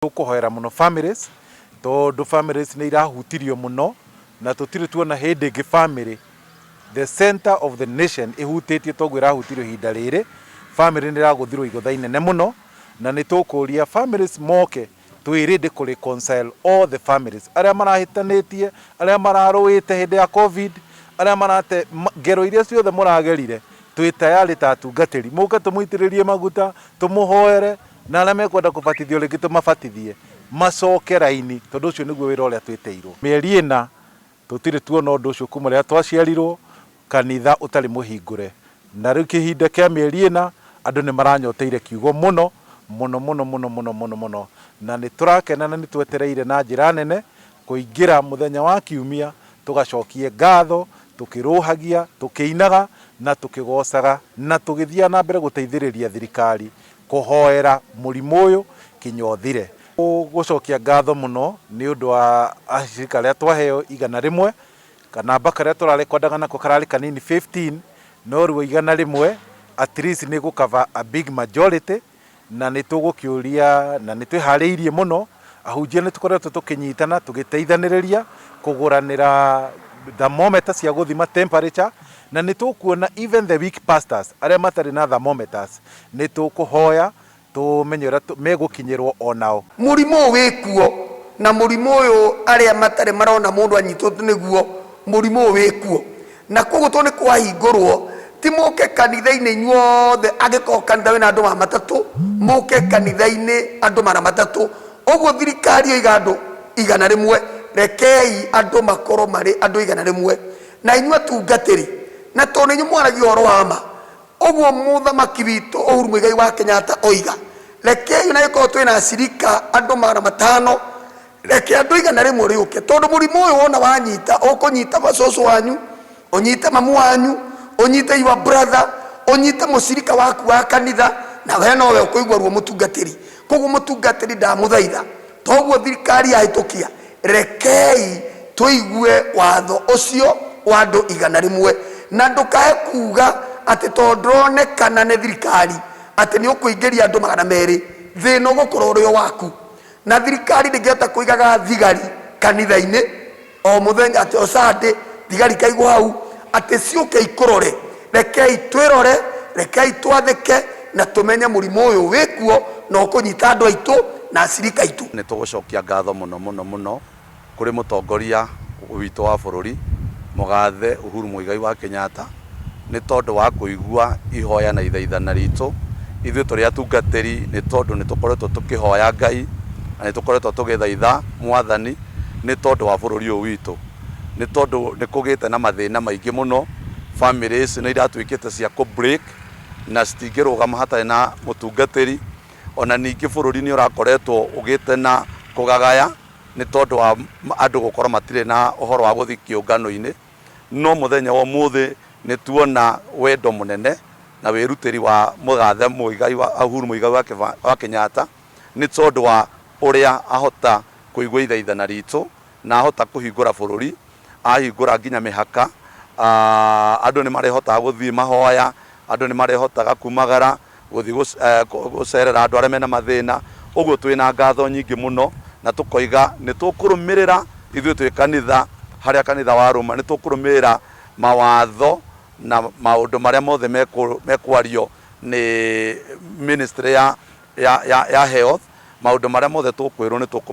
Tũkũhoera mũno families, tondũ families nĩ irahutirio mũno, na tũtirĩ tuona hĩndĩ ĩngĩ family, the center of the nation, ĩhutĩtio toguo ĩrahutirio ihinda rĩrĩ. Family nĩ ĩragũthirwo igũtha inene mũno, na nĩ tũkũria families moke. Twĩ ready kũ reconcile all the families arĩa marahĩtanĩtie, arĩa mararũĩte hĩndĩ ya COVID, arĩa marate ngero iria ciothe mũragerire. Twĩ tayarĩ ta atungatĩri, mũke tũmũitĩrĩrie maguta, tũmũhoere, na arĩa mekwenda kũbatithio rĩngĩ tũmabatithie, macoke raini, tondũ ũcio nĩguo wĩra ũrĩa twĩtĩirwo. Mĩeri 4, tũtirĩ tuona ũndũ ũcio kuma rĩrĩa twaciarirwo, kanitha ũtarĩ mũhingũre. Na rĩu kĩhinda kĩa mĩeri 4, andũ nĩ maranyoteire kiugo mũno mũno mũno mũno mũno mũno mũno, na nĩ tũrakena na nĩ twetereire na njĩra nene kũingĩra mũthenya wa Kiumia, tũgacokie ngatho tũkĩrũhagia, tũkĩinaga na tũkĩgocaga, na tũgĩthiaga na mbere gũteithĩrĩria thirikari kũhoera mũrimũ ũyũ kinya ũthire. Gũcokia ngatho mũno nĩ ũndũ wa acirika arĩa twaheo 100. Kanamba karĩa tũrarekondaga nako kararĩ kanini, 15, no rĩu 100 at least nĩ gũcover a big majority. Na nĩ tũgũkĩũria na nĩ twĩharĩirie mũno. Ahunjia nĩ tũkoretwo tũkĩnyitana, tũgĩteithanĩrĩria kũgũranĩra thermometer cia gũthima temperature, na nĩ tũkuona even the weak pastors arĩa matarĩ na thermometers, nĩ tũkũhoya tũmenye ũrĩa megũkinyĩrwo onao. Mũrimũ ũyũ wĩkuo, na mũrimũ ũyũ arĩa matarĩ marona mũndũ anyitwo nĩguo, mũrimũ ũyũ wĩkuo. Na koguo tondũ nĩ kwahingũrwo, ti mũke kanitha-inĩ inyuothe. Angĩkorwo kanitha wĩna andũ 300, mũke kanitha-inĩ andũ 300. Ũguo thirikari yoiga andũ 100, rekei andũ makorwo marĩ andũ 100. Na inyuĩ atungatĩri, na tondũ nĩ inyuĩ mwaragia ũhoro wa ma, ũguo mũthamaki witũ Uhuru Muigai wa Kenyatta oiga, rekei ona gĩkorwo twĩna acirika andũ 500, reke andũ 100 rĩũke, tondũ mũrimũ ũyũ wona wanyita, ũkũnyita macũcũ wanyu, ũnyite mamu wanyu, ũnyite your brother, ũnyite mũcirika waku wa kanitha, na we nowe ũkũigua ruo, mũtungatĩri. Koguo mũtungatĩri, ndamũthaitha, toguo thirikari yahĩtũkia, rekei tũigue watho ũcio wa andũ 100, na ndũkae kuga atĩ tondũ ndũronekana nĩ thirikari atĩ nĩ ũkũingĩria andũ 200. Thĩna ũgũkorwo ũrĩ o waku, na thirikari ndĩngĩhota kũigaga thigari kanitha-inĩ o mũthenya, atĩ o Sunday thigari kaigwo hau atĩ ciũke ikũrore. Rekei twĩrore, rekei twathĩke na tũmenye mũrimũ ũyũ wĩkuo na ũkũnyita andũ aitũ na acirika aitũ. Nĩ tũgũcokia ngatho mũno mũno mũno kũrĩ mũtongoria witũ wa bũrũri, mũgathe Uhuru Muigai wa Kenyatta, nĩ tondũ wa kũigua ihoya na ithaithana ritũ ithuĩ tũrĩ atungatĩri, nĩ tondũ nĩ tũkoretwo tũkĩhoya Ngai na nĩ tũkoretwo tũgĩthaitha Mwathani nĩ tondũ wa bũrũri ũyũ witũ, nĩ tondũ nĩ kũgĩte na mathĩna maingĩ mũno. Families nĩ iratuĩkĩte cia kũ break na citingĩrũgama hatarĩ na mũtungatĩri. Ona ningĩ bũrũri nĩ ũrakoretwo ũgĩte na kũgagaya nĩ tondũ wa andũ gũkorwo matirĩ na ũhoro wa gũthiĩ kĩũngano-inĩ. No mũthenya wa ũmũthĩ nĩ tuona wendo mũnene na wĩrutĩri wa mũgathe Muigai wa Uhuru Muigai wa Kenyatta, nĩ tondũ wa ũrĩa ahota kũigua ithaithana ritũ na ahota kũhingũra bũrũri, ahingũra nginya mĩhaka. Andũ nĩ marĩhotaga gũthiĩ mahoya, andũ nĩ marĩhotaga kumagara gũthiĩ gũcerera andũ arĩa mena mathĩna. Ũguo twĩna ngatho nyingĩ mũno, na tũkoiga nĩ tũkũrũmĩrĩra ithuĩ twĩ kanitha, harĩa kanitha wa Rũma, nĩ tũkũrũmĩrĩra mawatho na maũndũ marĩa mothe mekwario nĩ ministry ya health. Maũndũ marĩa mothe tũkwĩrwo nĩ tũkũ